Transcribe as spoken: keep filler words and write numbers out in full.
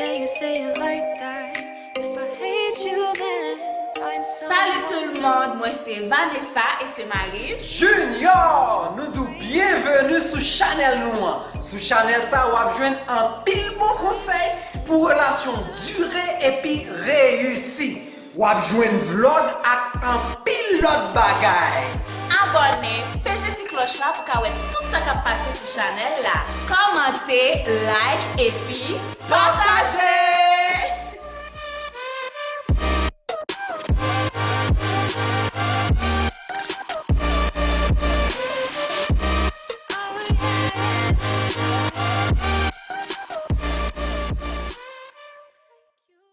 Say you say it like that. If I hate you, then I'm so Salut tout le monde, mwen se Vanessa e se Marie. Junior! Nou di w byenveni sou chanèl nou an. Sou chanèl sa, w ap jwenn anpil bon konsèy pou relasyon dire epi reyisi. W ap jwenn vlog ak anpil lòt bagay. Abòne, peze ti klòch la pou ka wè tout sa k ap pase sou chanèl la. Kòmante, like epi Pataje!